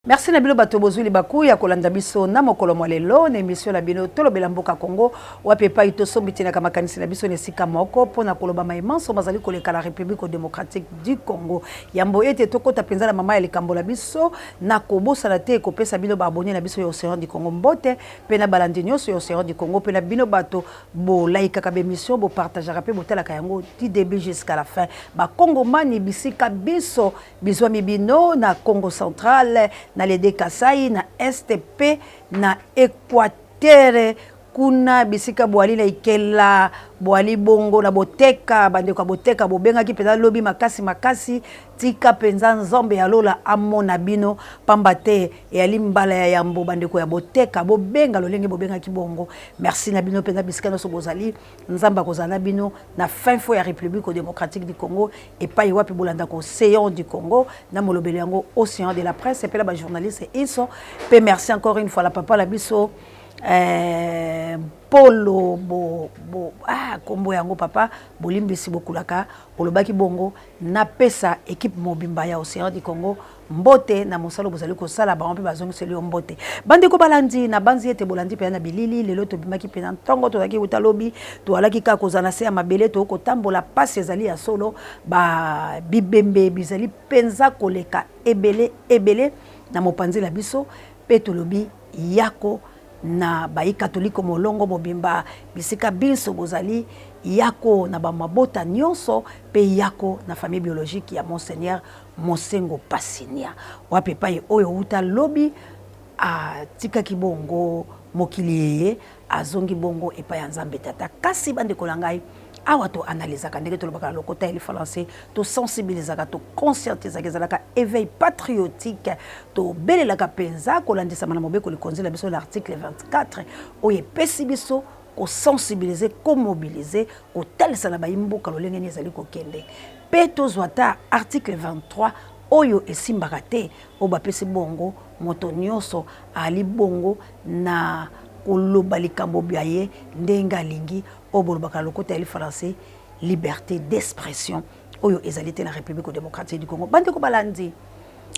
Merci na bino bato bozwi libaku ya kolanda biso na mokolo mwa lelo na emission na bino Tolobela Mboka Congo, wapi epai tosombitinaka makanisi na biso na esika moko mpo na koloba maye manso mazali koleka na Republique democratique du Congo. Yambo ete tokota mpenza na mama ya likambo la biso, na kobosana te kopesa bino ba abonnes na biso ya Ocean du Congo mbote, mpe na balandi nyonso ya Ocean du Congo, mpe na bino bato Bo likaka ba emission, bo partageaka pe botalaka yango du debut jusqu'à la fin. Ba Kongomani bisika binso bizwami bino na Kongo central, na les deux Kasaï, na Est pe na Equateur kuna bisika boali na Ikela, boali bongo na Boteka, bandeko ya Boteka bobengaki penza lobi makasi makasi. Tika penza Nzambe ya lola amona bino, pamba te eyali mbala ya yambo bandeko ya Boteka bobenga lolenge bobengaki bongo. Merci na bino penza bisika nionso bozali. Nzambe akozala na bino na fin fond ya Republique democratique du Congo epayi wapi bolandaka Ocean du Congo na molobeli yango Ocean de la presse pe na ba journalistes inso. Pe merci encore une fois na papa na biso eh, Polo bo, bo, ah, kombo yango papa bolimbisi bokulaka olobaki bongo. Napesa equipe mobimba ya Ocean du Congo mbote na mosala bozali kosala, bango mpe bazongiseli yo mbote. Bandeko balandi, nabanzi ete bolandi mpenza na bilili. Lelo tobimaki mpenza ntongo, tozalaki wuta lobi, toalaki kaka kozala na se ya mabele, tokoki kotambola. Pasi ezali ya solo, ba bibembe bizali mpenza koleka ebele ebele na mopanzi na biso, mpe tolobi yako na bayi katoliko molongo mobimba bisika binso bozali, yako na ba mabota nionso pe yako na famille biologique ya Monseigneur Mosengo Pasinia, wapi epayi oyo wuta lobi atikaki bongo mokili eye azongi bongo epai ya Nzambe Tata. Kasi bandeko na ngai, awa to analysaka ndenge tolobaka na lokota ya lifalanse, to sensibilisaka, to conscientisaka, ezalaka eveil patriotique, tobelelaka mpenza kolandisama na mobeko likonzi na biso na article 24 oyo epesi biso kosensibiliser, komobiliser, kotalisa na bayi mboka lolenge nini ezali kokende. Mpe tozwa ata article 23 oyo esimbaka te, oyo bapesi bongo moto nyonso ali bongo na koloba likambo bya ye ndenge alingi, oyo bolobaka na lokota ya lifalanse liberte d'expression, oyo ezali te na Republique democratique du Congo. Bandeko balandi,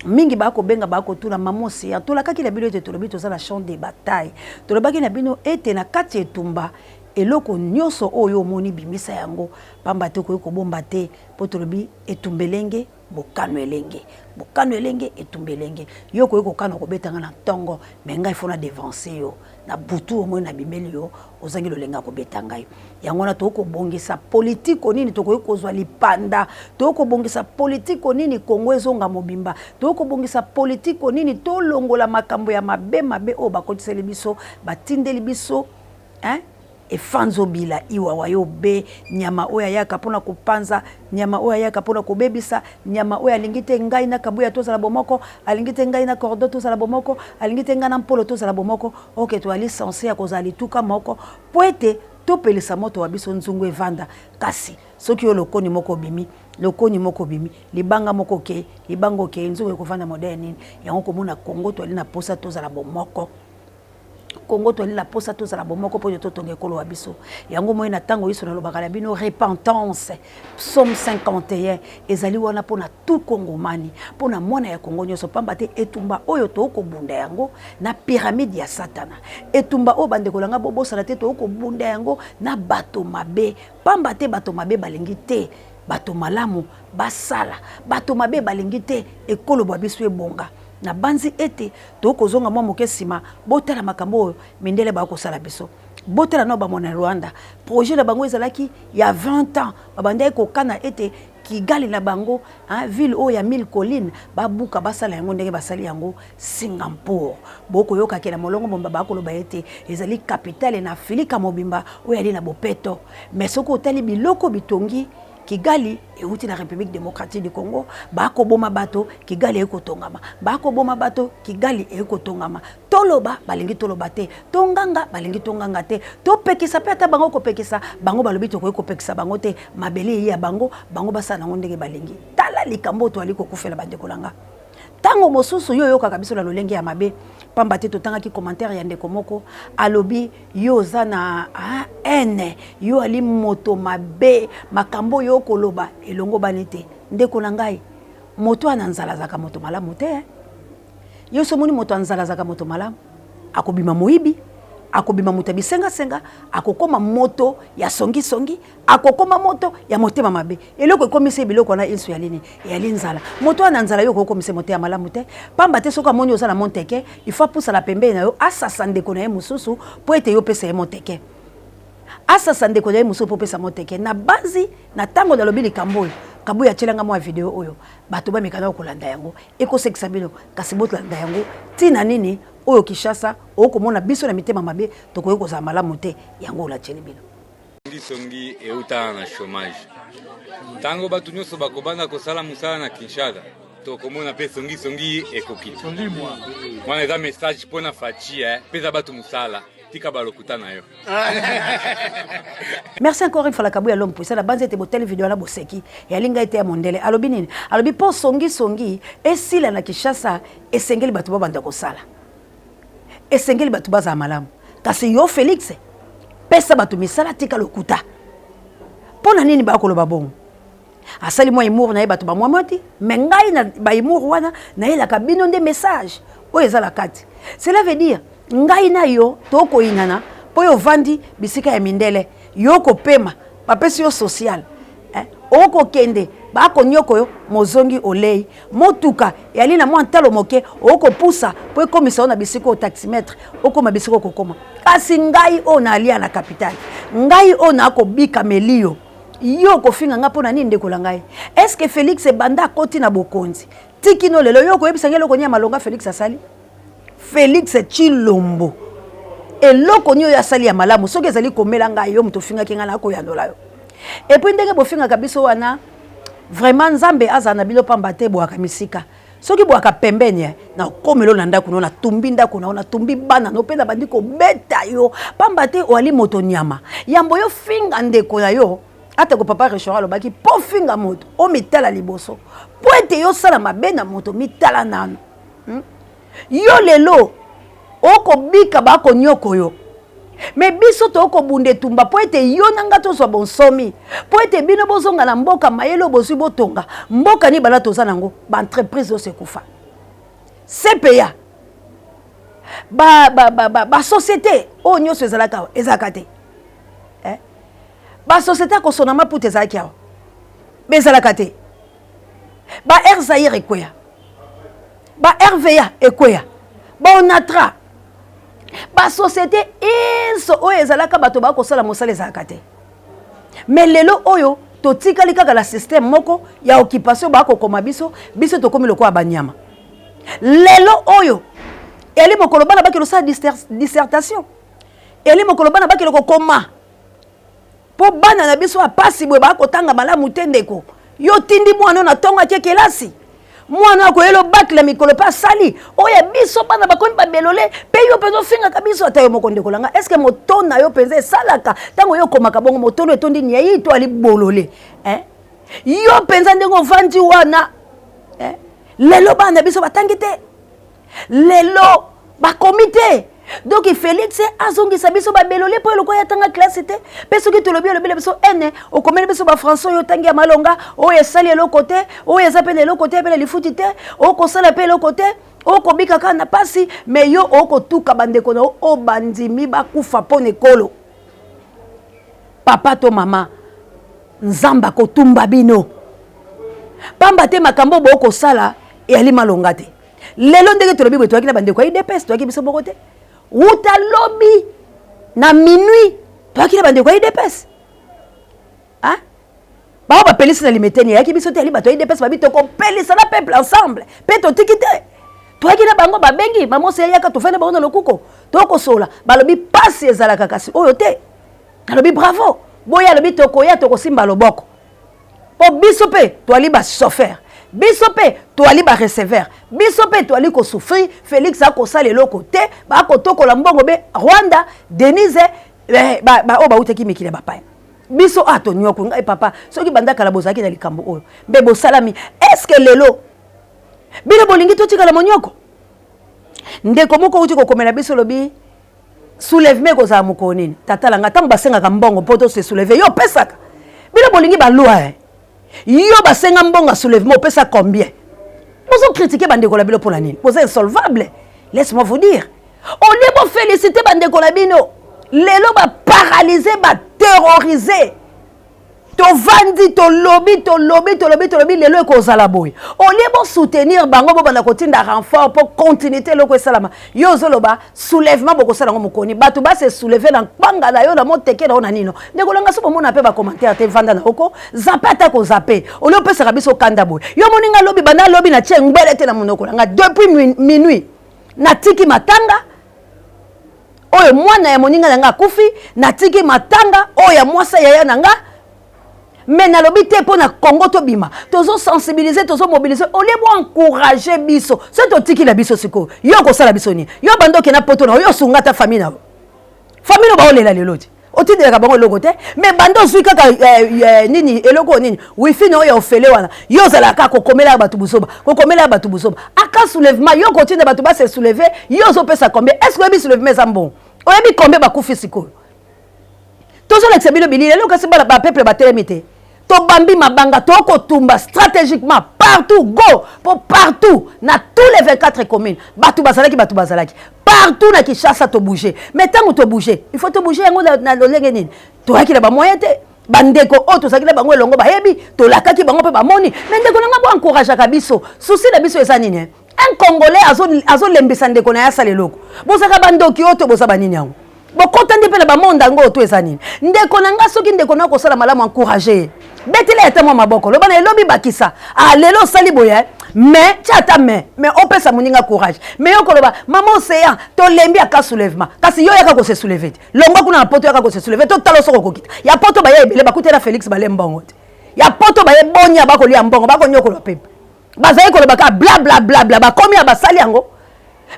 mingi bakobenga bakotuna mama Ocean, tolakaki na bino ete tolobi toza na champ de bataille, tolobaki na bino ete na kati ya etumba eloko nyonso oyo omoni bimisa yango, pamba te okoki kobomba te, mpo tolobi etumba elenge bokano elenge, bokano elenge etumba elenge. Yo okoki kokana kobeta nga na ntongo, mais ngai faut na devancer yo na butu, omoni nabimeli yo ozangi lolenge ya kobeta ngai. Yango wana tokoki kobongisa politiko nini tokoki kozwa lipanda, tokoki kobongisa politiko nini Congo ezonga mobimba, tokoki kobongisa politiko nini tolongola makambo ya mabe mabe oyo bakotiseli biso, batindeli biso, hein? Efanzobila iwawa yo be nyama oyo ayaka pona kopanza, nyama oyo ayaka pona kobebisa, nyama oyo alingi te ngai na Kabuya tozala bomoko, alingi te ngai na Cordon tozala bomoko, alingi te ngai na Mpolo tozala bomoko. Ok, toali sense ya kozala lituka moko po ete topelisa moto wa biso nzungu evanda. Kasi soki yo lokoni moko obimi, lokoni moko obimi, libanga moko okei, libanga okei, nzungu ekovanda modèle nini? Yango komona Congo toali na posa tozala bomoko. Congo toali na posa tozala bomoko mpo ete totonga ekolo wa biso. Yango moi na ntango yesu nalobaka na bino repentance, psaume 51 ezali wana mpo na tout Congomani, mpo na mwana ya Congo nyonso, pamba te etumba oyo tokobunda yango na pyramide ya Satana. Etumba oyo bandeko na ngai bobosana te, tokobunda yango na bato mabe, pamba te bato mabe balingi te bato malamu basala, bato mabe balingi te ekolo bwa biso ebonga. Nabanzi ete tokoki kozonga mwa moke nsima, botala makambo oyo mindele bakoki kosala biso. Botala nao bamona Rwanda, projet na bango ezalaki ya 20 ans, babandaki kokana ete Kigali na bango, hein, ville oyo ya 1000 collines, babuka basala yango ndenge basali yango Singapour. Bokoyoka ke na molongo mobimba bakoloba ete ezali capitale na Afilika mobimba oyo ali na bopeto. Mais soki otali biloko bitongi Kigali euti na Republique democratique du Congo, bakoboma bato, Kigali eye kotongama. Bakoboma bato, Kigali eye kotongama. Toloba, balingi toloba te. Tonganga, balingi tonganga te. Topekisa pe ata bango kopekisa, bango balobi tokoki kopekisa bango te. Mabele eye ya bango, bango basala nango ndenge balingi. Tala likambo oyo toali kokufela bandeko na nga. Tango mosusu yo oyokaka biso na lolenge ya mabe, pamba te totangaki commentaire ya ndeko moko alobi yo oza na haine, yo ali moto mabe, makambo oyo okoloba elongobani te. Ndeko na ngai, moto ana nzala azalaka moto malamu te. Yo soki omoni moto ya nzala azalaka moto malamu, akobima moyibi, akobima moto ya bisengasenga, akokoma moto ya songisongi, akokoma moto ya motema mabe. Eloko ekomisi ye biloko wana inso ya nini? Eyali nzala. Moto wana na nzala yo okokomisa moto ya malamu te, pamba te soki amoni oza na monteke, il faut apusana pembeni na yo, asasa ndeko na ye mosusu mpo ete yo opesa ye monteke. Asasa ndeko na ye mosusu mpo opesa moteke. Nabanzi na ntango nalobi likambo oyo, Kabuya atiela nga mwa video oyo, bato bameka nao kolanda yango, ekosekisa bino, kasi bolanda yango ntina nini oyo Kinshasa okomona biso na mitema mabe, tokoki kozala malamu te, yango oyo natieli bino. Songisongi eutaka na chômage. Ntango bato nyonso bakobanda kosala mosala na Kinshasa, tokomona mpe songisongi ekokita. Wana eza message mpo na Fatshi, eh, pesa bato mosala, tika balokuta na yo. Merci encore une fois la Kabuya l'homme puissant. La banze ete botali video na boseki. Ya linga ete ya mondele. Alobi nini? Alobi po songi songi esila na Kinshasa esengeli bato babanda kosala. Esengeli bato bazala malamu. Kasi yo Felix pesa bato misala tika lokuta. Pona nini bakoloba bongo? Asali mwa humour na ye bato bamwamwati, mais ngai na ba humour wana nayelaka bino nde message oyo eza na kati. Cela veut dire ngai na yo tokoyinana mpo yo ovandi bisika ya mindele, yo kopema bapesi yo social eh, okokende bakonyoko yo mozongi olei motuka eyali na mwa ntalo moke okopusa mpo ekomisa yo na bisika oyo taximètre okoma bisika okokoma. Kasi ngai oyo nalia na capitale, ngai oyo nakobika melio, yo okofinga ngai mpo na nini ndeko na ngai? Est-ce que Félix banda akoti na bokonzi tikino lelo yo okoyebisa ngai eloko nini ya malonga Félix asali? Félix Tshilombo eloko nini oyo asali ya malamu? Soki ezali komela ngai, yo moto ofingaki ngai, nakoyanola yo. Et puis ndenge bofingaka biso wana, vraiment Nzambe azala na bino pamba te, bwaka misika. Soki bwaka pembeni, na okomelo na ndako no, natumbi ndako na yo, natumbi bana no, mpe nabandi kobeta yo pamba te oali moto nyama. Yambo yo finga ndeko na yo, atako papa Richard alobaki po finga moto omitala liboso, po ete yo sala mabe na moto mitala nano. Yo lelo okobika bakonyoko yo, me biso tokobunda etumba po ete yo na nga tozwa bonsomi, po ete bino bozonga na mboka mayele oyo bozwi botonga mboka ni bala toza nango ba entreprise oyo sekufa CPA ba ba ba ba, ba société oyo nyonso ezalaka awa ezalaka te eh? Ba société ya kosona maputa ezalaki awa me ezalaka te. Ba Air Zaïre ekweya, ba RVA ekweya, ba Onatra, ba société inso oyo ezalaka bato bakosala mosala ezalaka te. Mais lelo oyo totikali kaka na système moko ya occupation, bakokoma biso, biso tokomi lokola banyama. Lelo oyo eli mokolo bana bakende kosala dissertation, eli mokolo bana bakende kokoma po bana na biso ya pasi boye bakotanga malamu te. Ndeko, yo tindi mwana na ntongo ake kelasi, mwana akoyela obakela mikolo mpe asali oyo ya biso bana bakomi babelole, mpe yo mpenza ofingaka biso. Ata yo moko ndeko na nga, est-ce moto na yo mpenza esalaka ntango yo okomaka bongo moto no etondi niai to ali bolole eh? Yo mpenza ndenge ovandi wana eh? Lelo bana na biso batangi te, lelo bakomi te. Donc Félix azongisa biso babelole mpo eloko atanga classe te. Mpe soki tolobi, olobela biso ene, okomeli biso bafrançais oyo otangi ya malonga, oyo esali eloko te, oyo eza mpe na eloko te, mpe na lifuti te, okosala mpe eloko te, okobika kaka na pasi. Me yo okotuka bandeko na yo oyo bandimi bakufa mpo na ekolo. Papa to mama, Nzambe akotumba bino pamba te makambo oyo bokosala eyali malonga te. Lelo ndenge tolobi boye, toyaki na bandeko ya UDPS, toyaki biso moko te. Wuta lobi na minuit toyaki na bandeko ya UDPS, bao bapelisi na limeteni, eyaki biso te, yali bato ya UDPS. Babi tokopelisa na peuple ensemble, mpe totiki te, toyaki na bango. Babengi mamosi eyaka, tofandi na bango na lokuko, tokosola. Balobi pasi ezalaka kasi oyo te. Nalobi bravo, boya. Alobi tokoya, tokosimba loboko mpo biso mpe toali bachauffeur, biso mpe toali bareceveur, biso mpe toali kosouffrir. Félix akosala eloko te, bakotokola mbongo be Rwanda, Denise eh, oyo bautaki mikili ya bapaya. Biso a tonyoko ngai papa, soki banda kala bozalaki na likambo oyo mpe bosalami, est-ce lelo bino bolingi totikala monyoko? Ndeko moko outi kokomela biso, olobi soulèvement ekozala mokolo nini? Tata na ngai, ntango basengaka mbongo mpo tose soulever, yo opesaka. Bino bolingi baloi, yo basenga mbongo ya soulèvement, opesa combien? Bozo critiquer bandeko na bino mpo na nini? Boza insolvable, laisse-moi vous dire. Au lieu boféliciter bandeko na bino, lelo baparalyse, baterrorise. Tovandi, tolobi, tolobi, tolobi, tolobi, lelo ekozala boye. Au lieu bosoutenir bango, bobanda kotinda renfort mpo continuité eloko esalama. Yo ozoloba soulèvement, bokosala yango mokoni bato base soulever na nkwanga na yo, na moteke na yo na nino. Ndeko nanga, so bomona mpe bacommentaire te, vanda na oko zape, ata kozape olie opesaka biso kanda boye. Yo moninga, lobi banda lobi na tie ngbele te na monoko na nga. Depuis minuit natiki matanga oyo mwana ya moninga na nga akufi, natiki matanga oyo ya mwasa yaya na nga. Me nalobi te mpo na Congo tobima, tozosensibiliser, tozomobiliser. Au lieu boencourager biso, so totikila biso sikoyo, yo okosala biso nini? Yo banda okenda poto na yo, osunga ata famille na yo. Famille no baolela lelo te, otindelaka bango eloko te. Me banda ozwi kaka nini, eloko oyo nini, wifi na oyo ya ofele wana, yo ozalaka kaka kokomela bato buzoba, kokomela bato buzoba. Aka soulèvement, yo kotinda bato base soulever, yo ozopesa combien? Est ce que oyebi soulèvement eza mbongo? Oyebi combien bakufi? Sikoyo tozolakisa bino bilili. Eloko kasi bana bapeuple batelemi te, tobambi mabanga, tokotumba stratégiquement partout, go po partout na tous les 24 communes. Bato bazalaki, bato bazalaki partout na Kinshasa. Tobouge, mais ntango tobouge, il faut tobouge yango na lolenge nini? Toyaki na bamoyen te. Bandeko oyo tozalaki na bango elongo bayebi, tolakaki bango mpe bamoni. Mais ndeko nanga, boencourageaka biso. Souci na biso eza nini? Un Congolais azolembisa ndeko na ye asala eloko. Bozalaka bandoki oyo to boza banini yango? Bokota nde mpe na bamonde yango oyo to eza nini? Ndeko na nga, soki ndeko na kosala malamu, encourage ye, betela ata mwa maboko, loba na elobi bakisa. Ah, lelo osali boye, mais tia ata mais opesa moninga courage. Mais yo koloba mama Océan, tolembi aka soulèvement, kasi yo yaka kose soulever te. Longwa kuna na poto, yaka kose soulever, totala soko okokita. Ya poto baye ebele, bakutela Félix, bale mbongo te. Ya poto baye bonya, bakolia mbongo, bakonyokola pepe, bazali koloba kaka bla bla bla bla. Bakomi ya basali yango.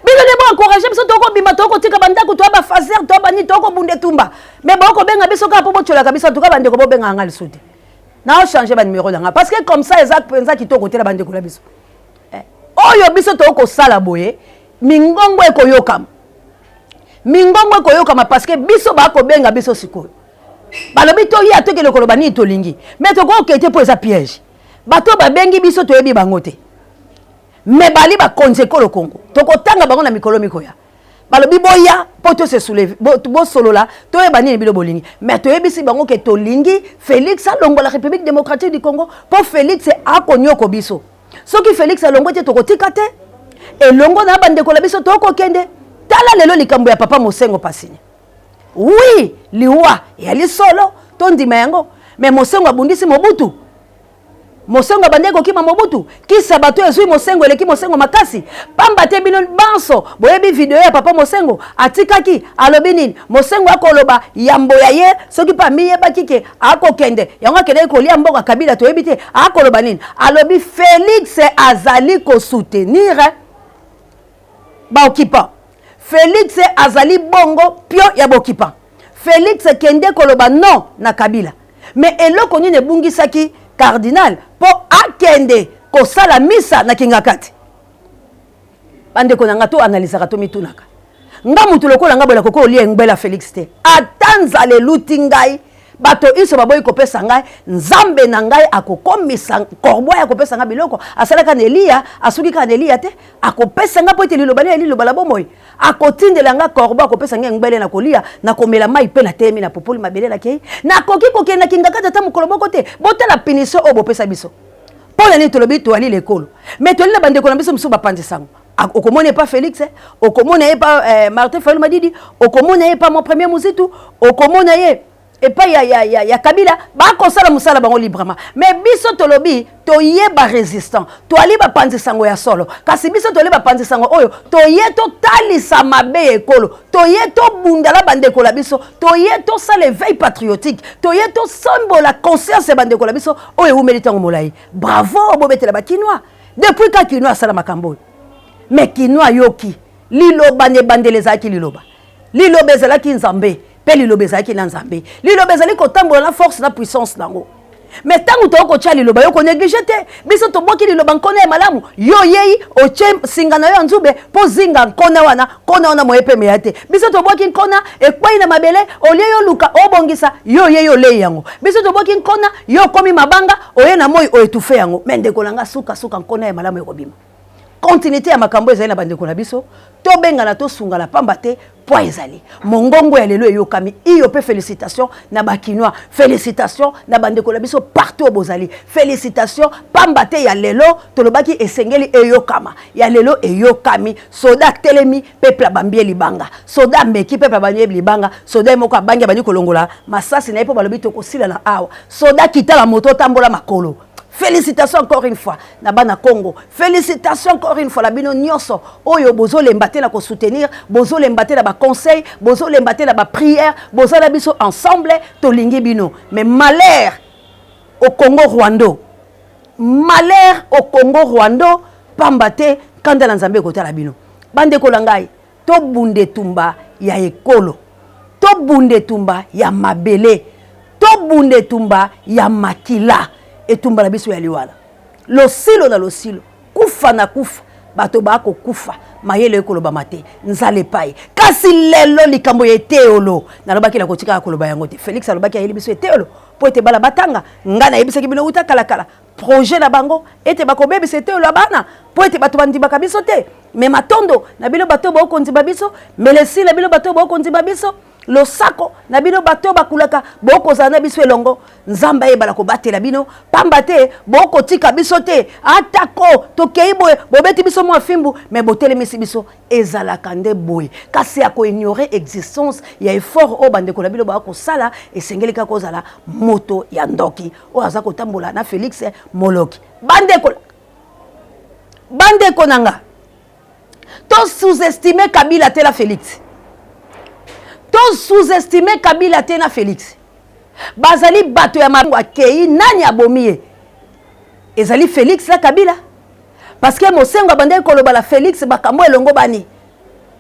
Bino nde boencourage biso, tokobima, tokotika bandako, toya bafaser, toya banini, tokobunda etumba. Mais bokobenga biso kaka mpo botyolaka biso. Antuka bandeko, bobengaka nga lisusu te, naochange banumero na nga, parce que comme ça eza mpenza kitoko te na bandeko na biso. Oyo biso tokosala boye, mingongo ekoyokama, mingongo ekoyokama, parce que biso bakobenga biso sikoyo, balobi toya, tokende koloba nini tolingi. Mais tokoke te mpo eza piège. Bato babengi biso, toyebi bango te, me bali bakonzi ekolo Kongo. Tokotanga bango na mikolo mikoya. Balobi boya mpo tose soulever, bosolola, toyeba nini bino bolingi. Mais toyebisi bango ke tolingi Félix alongola République démocratique du Congo, mpo Félix akonioko biso. Soki Félix alongwe te, tokotika te elongo na bandeko na biso, tokokende. Tala lelo likambo ya papa Mosengo Pasini. Oui, liwa eyali solo, tondima yango. Mais Mosengo abundisi Mobutu, Mosengo abandi kokima Mobutu. Kisa bato ezwi Mosengo eleki Mosengo makasi, pamba te bino banso boyebi video ya papa Mosengo atikaki. Alobi nini Mosengo? Akoloba yambo ya ye, soki mpe amiyebaki ke akokende yango, akendaki kolia mboka Kabila, toyebi te. Akoloba nini? Alobi Félix azali kosoutenir baoccupant, Félix azali bongo pion ya baoccupant, Félix kende koloba non na Kabila. Mais eloko nini ebungisaki cardinal mpo akende kosala misa na Kingakati? Bandeko na nga, to analizaka, to mitunaka. Nga mutu lokola nga boye, nakoki olia engbela Félix te. Ata nzala eluti ngai, bato iso baboyi kopesa ngai, Nzambe na ngai akokomisa corbeau ya kopesa ngai biloko. Asalaka na Eliya, asuki kaka na Eliya te. Akopesa ngai mpo ete liloba nini? Liloba la bomoi. Akotindela nga corbeau, akopesa ngai ngbele na kolia, na komela mai mpe nateyemi, na popoli mabele, nakei. Nakoki kokende na Kingakati ata mokolo moko te. Botala punition oyo bopesa biso. Mpo na nini tolobi toali lekolo? Mais toali na bandeko na biso mosusu bapanzisango. Okomona epa Félix, okomona ye pa Martin Fayulu Madidi, okomona ye pa mon premier Muzitu, okomona ye epai ya Kabila, bakosala mosala bango librement. Mais biso tolobi toyeba résistant, toali bapanzisango ya solo. Kasi biso toali bapanzisango oyo toye totalisa mabe ya ekolo, toye tobundala bandeko na biso, toye tosala éveil patriotique, toye tosembola conscience ya bandeko na biso oyo ewumeli ntango molai. Bravo, bobetela bakinois. Depuis ka Kinois asala makambo oyo, mais Kinois ayoki liloba. Na ebandeli ezalaki liloba, liloba ezalaki Nzambe, mpe liloba ezalaki na Nzambe. Liloba ezali kotambola na force na puissance nango. Mais ntango toyok kotya liloba, yo konéglige te. Biso tobwaki liloba, nkona ya malamu. Yo oyei, otie singa na yo ya nzube mpo zinga nkona wana. Nkona wana moye mpe meya te. Biso tobwaki nkona, ekwei na mabele. Olie yo luka obongisa, yo oyei olei yango. Biso tobwaki nkona, yo okomi mabanga, oye na moi oétouffe yango. Mais ndeko na nga, sukasuka nkona ya malamu ekobima. Continuité ya makambo ezali na bandeko na biso, tobengana tosungana pamba te poids ezali. Mongongo ya lelo eyokami. Iyo pe félicitation na ba Kinois, félicitation na bandeko na biso partout bozali. Félicitation pamba te ya lelo tolobaki esengeli eyokama. Ya lelo eyokami. Soda telemi peuple abambie libanga. Soda meki peuple abambie libanga. Soda moko abangi abandi kolongola masasi na ye po balobi tokosila na awa. Soda kita la moto tambola makolo. Félicitations encore une fois na bana Congo. Félicitations encore une fois la bino nyonso oyo bozolemba te na ko soutenir, bozolemba te na ba conseil, bozolemba te na ba prière, bozala biso ensemble tolingi bino. Mais malheur au Congo Rwando. Malheur au Congo Rwando pamba te kanda na Nzambe kotala bino. Bande ko langai to bunde tumba ya ekolo. To bunde tumba ya mabele. To bunde tumba ya makila. Etumba na biso ya liwala. Losilo na losilo, kufa na kufa, bato ba kokufa, mayele ekoloba mate, nzala epai. Kasi lelo likambo ya eteolo, nalobaki na kotika koloba yango te. Félix alobaki ayeli biso eteolo po ete bala batanga, nga nayebisaki bino uta kala kala projet na bango ete bakobebisa eteolo ya bana po ete bato bandimaka biso te. Mais matondo na bino bato bokonzima biso, melesi na bino bato bokonzima biso, losako na bino bato bakulaka bokozala na biso elongo. Nzambe ayebala kobatela bino pamba te bokotika biso te, atako tokei boye bobeti biso mwa fimbu mais botelemisi biso, ezalaka nde boye. Kasi ya koignore existence ya effort oyo bandeko na bino bakosala, esengeli kaka kozala moto ya ndoki oyo aza kotambola na Félix Moloki. Bandeko, bandeko na nga, to sous-estimer Kabila te na Félix, to sous-estimer Kabila te na Félix. Bazali bato ya mabango. Akei nani abomi ye? Ezali Félix na Kabila, parce que Mosengo abandaki koloba na Félix makambo elongo bani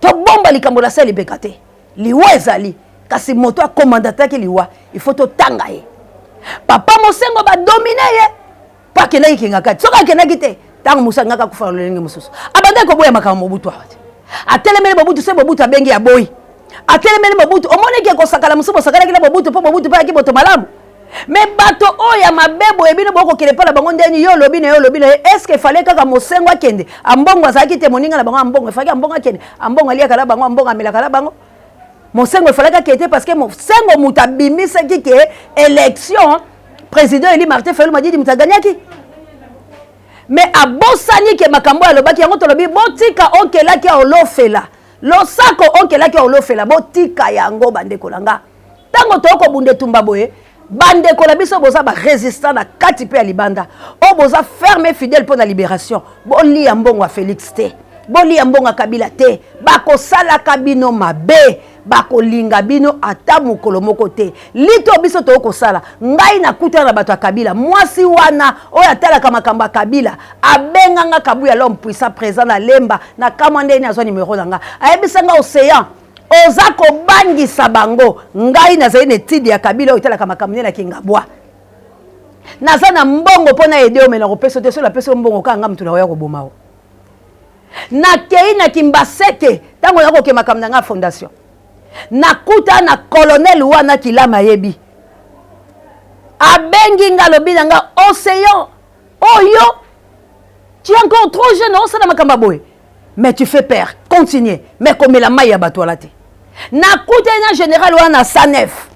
tobomba likambo na sali beka te. Liwa ezali, kasi moto akomandataki liwa, il faut totanga ye. Papa Mosengo badomine ye mpo akendaki kinga kati. Soki akendaki te, ntango mosusu alingaki akufa na lolenge mosusu. Abandaki koboya makambo Mobutu awa te, atelemeli Mobutu. Se Mobutu abengi, aboyi, atelemeli Mobutu. Omoniki ekosakala mosusu bosakalaki na Mobutu mpo Mobutu mpe ayaki moto malamu. Me bato oyo ya mabe boye, bino bokokende mpa na bango ndeni? Yo olobi na ye, olobi na ye, est-ce efale kaka Mosengo akende? Ambongo azalaki te moninga na bango? Ambongo efalaki Ambongo akende? Ambongo aliaka na bango, Ambongo amelaka na bango. Mosengo efalaki akende te, parce que Mosengo moto abimisaki ke élection président élu Martin Fayulu Madidi moto aganyaki. Mais abosani ke makambo oyo alobaki yango. Tolobi botika okelaki olofela losako, okelaki olofela, botika yango. Bandeko na nga, ntango tokobunda etumba boye, bandeko na biso boza barésistant na kati mpe ya libanda, oyo boza ferme, fidèle mpo na libération, bolia mbongo ya Félix te, bolia mbongo ya Kabila te. Bakosalaka bino mabe, bakolinga bino ata mokolo moko te. Lito biso tokosala. Ngai nakutana na bato ya Kabila. Mwasi wana oyo atalaka makambo ya Kabila abenganga Kabuya, l'homme puissant présent na Lemba. Na kamwa ndeni azwa nimero na nga. Ayebisanga: "Océan, oza kobangisa bango." Ngai nazali na etide ya Kabila oyo etalaka makambo nde na Kingabwa. Naza na mbongo mpo na ede omela kopesa te. Soki napesi yo mbongo kaka nga motu na oya koboma o. Nakei na Kimbaseke, ntango nakoke makambo na ngai fondation, nakuta na colonel wana Kilama. Ayebi, abengi nga, alobi na nga: "Océan oyo, tu es encore trop jeune, osala makambo ya boye, mais tu fais peur, continue, mais komela mai ya bato wana te." Nakutani na général wana na Sanef,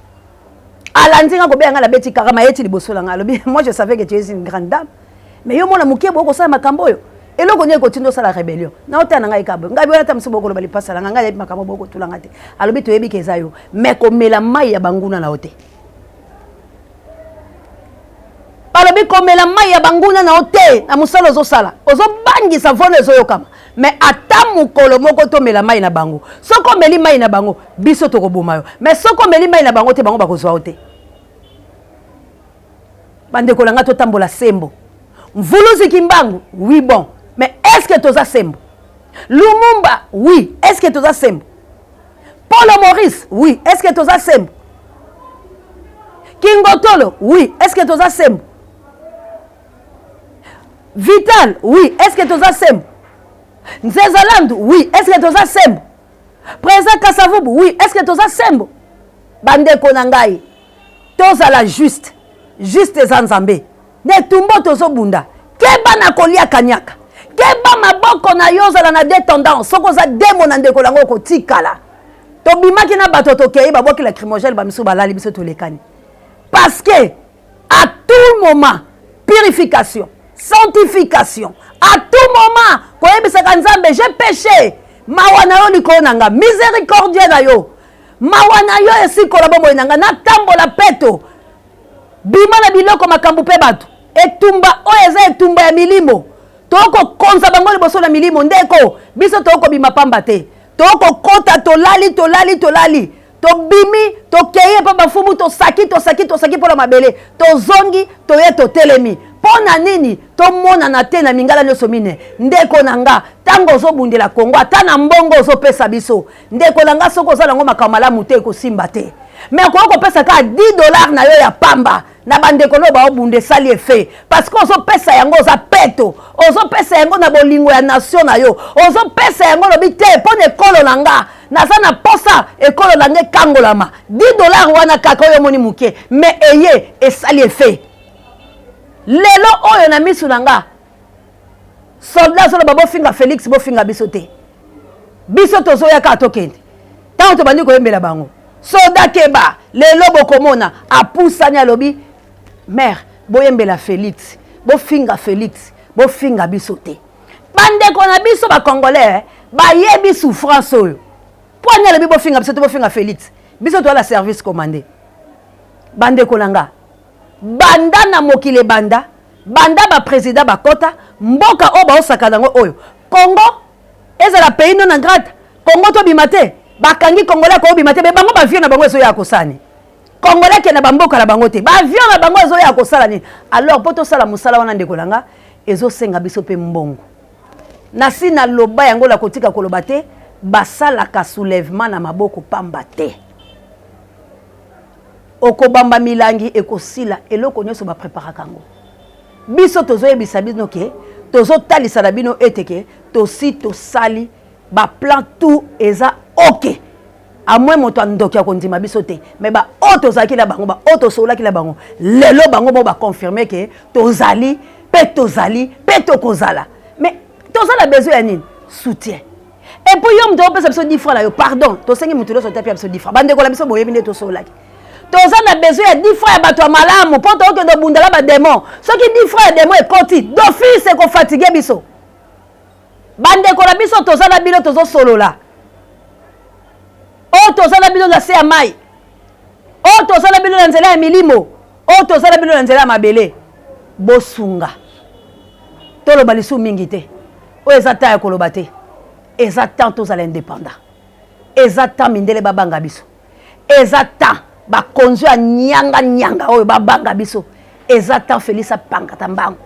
alandi nga kobenga nga, nabeti karama yeti liboso na nga. Alobi: "Moi, je savais que tu es une grande dame, mais yo mwana moke boye kosala makambo oyo, eloko nini ekotinda osala rébellion?" Na otala na ngai kaboye, ngai boye ata mosusu bokoloba lipasa na ngai, ngai nayebi makambo bokotula nga te. Alobi: "Toyebi ke eza yo, mais komela mai ya banguna na yo te." Balobi komela mai ya banguna na yo te. Na mosala ozosala, ozobangisa vono ezoyokama, mais ata mokolo moko tomela mai na bango. Soki omeli mai na bango, biso tokoboma yo, mais soki omeli mai na bango te, bango bakozwa yo te. Bandeko na ngai, totambola sembo. Mvuluzi Kimbangu, oui, bon, mais est ce que toza sembo? Lumumba, oui, est ce que toza sembo? Polo Maurice, oui, est ce que toza sembo? Kingotolo, oui, est ce que toza sembo? Vital, oui, est ce que toza sembo? Nzezalandu, oui, est ce que toza sembo? Président Kasavubu, oui, est ce que toza sembo? Bandeko na ngai, tozala juste. Juste eza Nzambe. Na etumba tozobunda, keba na kolia kanyaka. Keba maboko na yo ozala na deux tendances. Soki oza demo na ndeko lango okotikala. Tobimaki na bato tokei babwaki lacrymogène ba misusu balali biso tolekani. Parce que à tout moment purification, sanctification, à tout moment koyebisaka Nzambe j'ai péché, mawa na yo likolo na nga, miséricorde na yo, mawa na yo esikola bomoi na nga, natambola peto. Bima na biloko makambo mpe bato. Etumba oyo eza etumba ya milimo. Tokokonza bango liboso na milimo ndeko. Biso tokobima pamba te. Tokokota tolali tolali tolali. Tobimi tokei epa bafumu tosaki tosaki tosaki mpo na mabele. Tozongi toye totelemi. Mpo na nini tomonana te na mingala nyonso mine? Ndeko na nga, ntango ozobundela Kongo ata na mbongo ozopesa biso. Ndeko na nga soki oza nango makambo malamu te ekosimba te. Mais okoki kopesa kaka 10 $ na yo ya pamba na bandeko no baobunda esali effet parce que ozopesa yango oza peto, ozopesa yango na bolingo ya nation na yo, ozopesa yango lobi te mpo na ekolo na nga, naza na posa ekolo na nga ekangolama. 10 $ wana kaka oyo omoni moke mais eye esali effet. Lelo oyo na misu na nga soldat azoloba bofinga Félix, bofinga biso te, biso tozoya kaka tokende. Ntango tobandi koyembela bango soda keba lelo bokomona apusani alobi mère boyembela Félix, bofinga Félix, bofinga biso te. Bandeko na biso ba congolais bayebi souffrance oyo po ani alobi bofinga biso te, bofinga Félix, biso toza la service commandé. Bandeko na nga banda na mokili ebanda banda ba président bakota mboka oyo baosaka nango oyo Congo ezala pays non grata. Congo tobima te, bakangi congolais akobima te, me bango baavion na bango ezoya kosala nini? Congolais akende bamboka na bango te, baavion na bango ezoya kosala nini? Alors mpo tosala mosala wana ndeko na nga ezosenga biso mpe mbongo. Nasi naloba yango na kotika koloba te, basalaka soulèvement na maboko pamba te. Okobamba milangi ekosila, eloko nyonso bapreparaka yango. Biso tozoyebisa bino ke tozotalisa na bino ete ke tosi tosali baplan tout eza ok. Amwe moto andoki akondima biso te, me baoyo tozalaki na bango, baoyo tosololaki na bango lelo bango mo baconfirme ke tozali mpe tozali mpe tokozala. Mais toza na besoin ya nini? Soutien. Et puis yo moto opesa biso 10 francs na yo, pardon, tosengi moto nyonso te apesa biso 10 francs. Bandeko na biso boyebi nde tosololaki, toza na besoin ya 10 francs ya bato ya malamu mpo tokende obundala badémon. Soki 10 francs ya démon ekoti d'office ekofatigue biso. Bandeko na biso toza na bino, tozosolola oyo toza na bino na se ya mai, oyo toza na bino na nzela ya milimo, oyo toza na bino na nzela ya mabele. Bosunga, toloba lisusu mingi te, oyo eza temps ya koloba te. Eza temps tozala indépendant, eza temps mindele babanga biso, eza temps bakonzi ya nyanga nyanga oyo babanga biso, eza temps Félix apangata mbango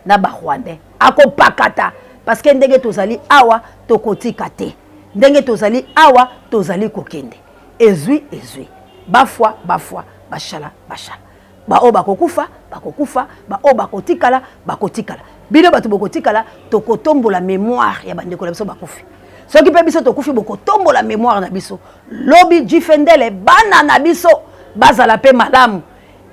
na barwandais akopakata, parce que ndenge tozali awa tokotika te, ndenge tozali awa tozali kokende. Ezwi ezwi bafwa bafwa, bashala bashala, baoyo bakokufa bakokufa, baoyo bakotikala bakotikala. Bino bato bokotikala, tokotombola mémoire ya bandeko na biso bakufi. Soki mpe biso tokufi, bokotombola mémoire na biso. Lobi jifendele bana na biso bazala mpe malamu,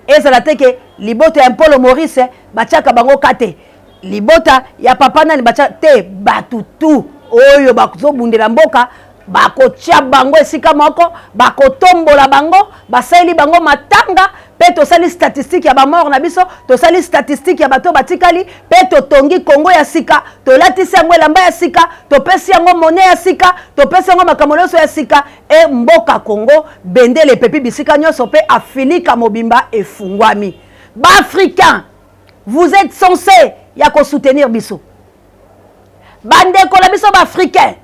ezala te ke libota ya Mpolo Maurice batiaka bango ka te, libota ya papa nani batia te. Bato tu oyo bazobundela mboka bakotia bango esika moko, bakotombola bango, basaleli bango matanga. Mpe tosali statistique ya bamort na biso, tosali statistique ya bato batikali, mpe totongi Kongo ya sika, tolatisi yango elamba ya sika, topesi yango monnaie ya sika, topesi yango makambo nyonso ya sika. E mboka Kongo bendele epepi bisika nyonso, mpe Afilika mobimba efungwami. Baafricain, vous êtes censé ya kosoutenir biso. Bandeko na biso baafricain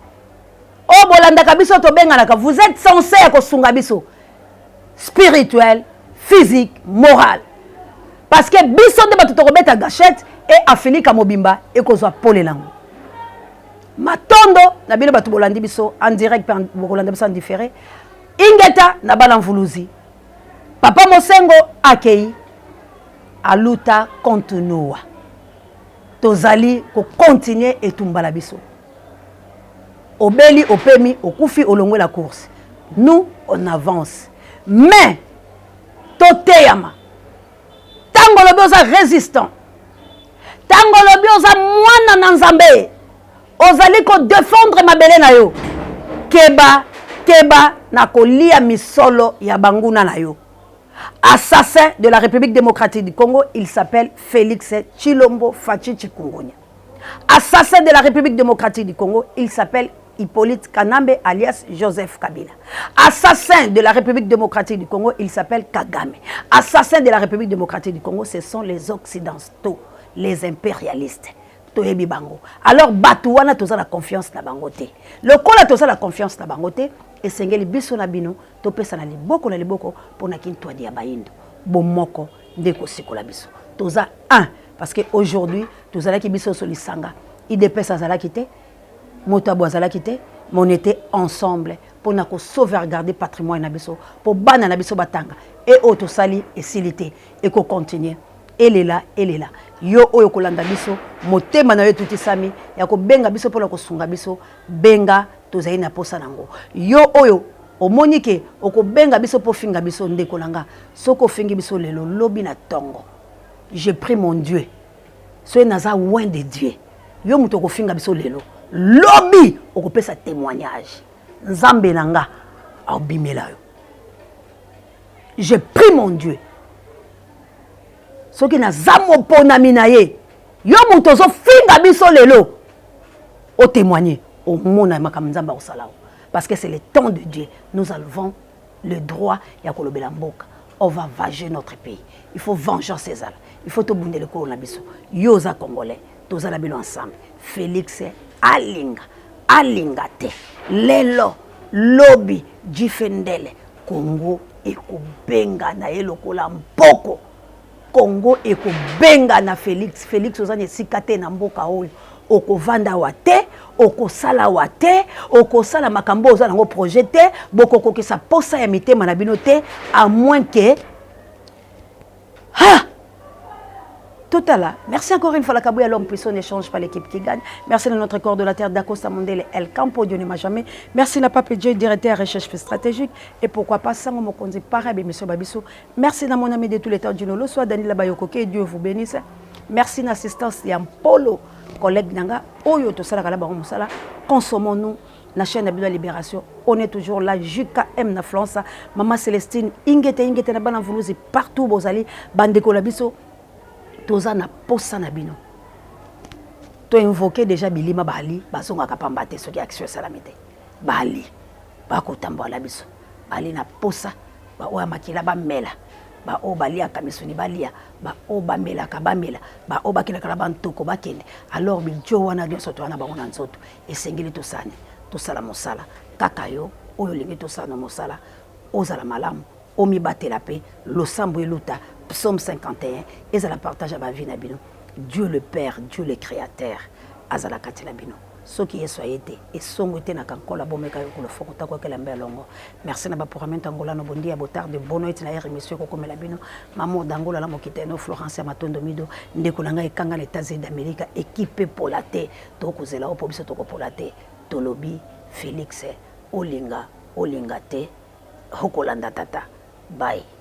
oyo bolandaka biso, tobenganaka, vous êtes censé ya kosunga biso spirituel, physique, moral, parce que biso nde bato tokobeta gâchette e Afilika mobimba ekozwa pole nango. Matondo na bino bato bolandi biso en direct mpe bokolanda biso en différé. Ingeta na bana mvuluzi, papa Mosengo akei aluta continua, tozali kocontinue etumba na biso. Obeli, opemi, okufi, olongwe la course, nous on avance. Mais toteyama, ntango olobi oza résistant, ntango olobi oza mwana na Nzambe. Ozali ko défendre mabele na yo. Keba, keba na kolia misolo ya banguna na yo. Assassin de la République démocratique du Congo, il s'appelle Félix Tshilombo Fatshi Chikungunya. Assassin de la République démocratique du Congo, il s'appelle Hippolyte Kanambe alias Joseph Kabila. Assassin de la République démocratique du Congo, il s'appelle Kagame. Assassin de la République démocratique du Congo, ce sont les Occidentaux, les impérialistes. Toyebi bango. Alors bato wana toza na confiance na bango te. Lokola toza na confiance na bango te, esengeli biso na bino topesa na liboko na liboko mpona kintwadi ya bayindo. Bomoko nde kosikola biso. Toza un parce que aujourd'hui tozalaki biso nyonso lisanga. UDPS azalaki te, moto abo azalaki te, mais on était ensemble mpona kosauvegarder patrimoine na biso mpo bana na biso batanga. E oyo tosali esili te, ekocontinue. Elela, elela. Yo oyo kolanda biso, motema na yo etutisami ya kobenga biso mpona kosunga biso, benga, tozali na posa nango. Yo oyo omoni ke okobenga biso mpo ofinga biso, ndeko na nga, soki ofingi biso lelo, lobi na ntongo, je prie mon Dieu, soki naza loin de Dieu, yo moto okofinga biso lelo, lobi okopesa témoignage, Nzambe na nga aobimela yo. Je prie mon Dieu, soki naza moponami na ye, yo moto ozofinga biso lelo, otémoigne, omona makambo Nzambe akosala yo, parce que c'est le temps de Dieu. Nous avons le droit ya kolobela mboka. On va venger notre pays. Il faut vengeance ezala, il faut tobundela ekolo na biso. Yo oza Congolais, toza na bino ensemble. Félix alinga, alinga te, lelo, lobi, jifendele, Congo ekobenga na ye lokola mpoko. Congo ekobenga na Félix. Félix, oza na esika te na mboka oyo. Okovanda awa te, okosala awa te, okosala makambo oza nango projet te, bokokokisa posa ya mitema na bino te, à moins que ha Total. Merci encore une fois, la Kabouya, l'homme puissant n'échange pas l'équipe qui gagne. Merci à notre coordonnateur Dacosta Mondele, El Campo, Dieu ne m'a jamais. Merci à Pape Dieu, directeur recherche stratégique. Et pourquoi pas Sango Mokonzi, pareil, monsieur Babiso. Merci à mon ami de tous les temps, Dino Losoa, Daniela Bayoko, que Dieu vous bénisse. Merci à l'assistance Polo, collègue na nga, oyo tosala kala bango mosala. Consommons-nous la chaîne de la Libération. On est toujours là, JKM na France, Maman Célestine, Ingete, Ingete na bana Vuluzi, partout bozali, bandeko na biso, toza na posa na bino. Toinvoke déjà bilima, bali bazongaka pamba te soki action esalami te. Bali bakotambola biso, bali na posa, baoyo ya makila bamela, baoyo baliaka misuni balia, baoyo bamelaka bamela, baoyo bakendaka na bantoko bakende. Alors bijo wana nyonso toza na bango na nzoto, esengeli tosani tosala mosala. Kaka yo oyo olingi tosala na mosala, ozala malamu, omibatela mpe losambo eluta psaume 51 ezala partage ya bavie na bino. Dieu le Père, Dieu le Créateur azala kati na bino. Soki Yesu aye te, esongo te na kankola bomeka yo kolofoko takwakela mbe elongo. Merci na baprogramme Angolano, bondi ya botarde, bono eti na ere émission ekokomela bino. Mamour d'Angola na mokiteno Florence ya Matondo Mido, ndeko na ngai ekanga na États-Unis d'Amérique, équipe pola te, tokozela o mpo biso tokopola te. Tolobi Félix, olinga olinga te, okolanda tata. Bye.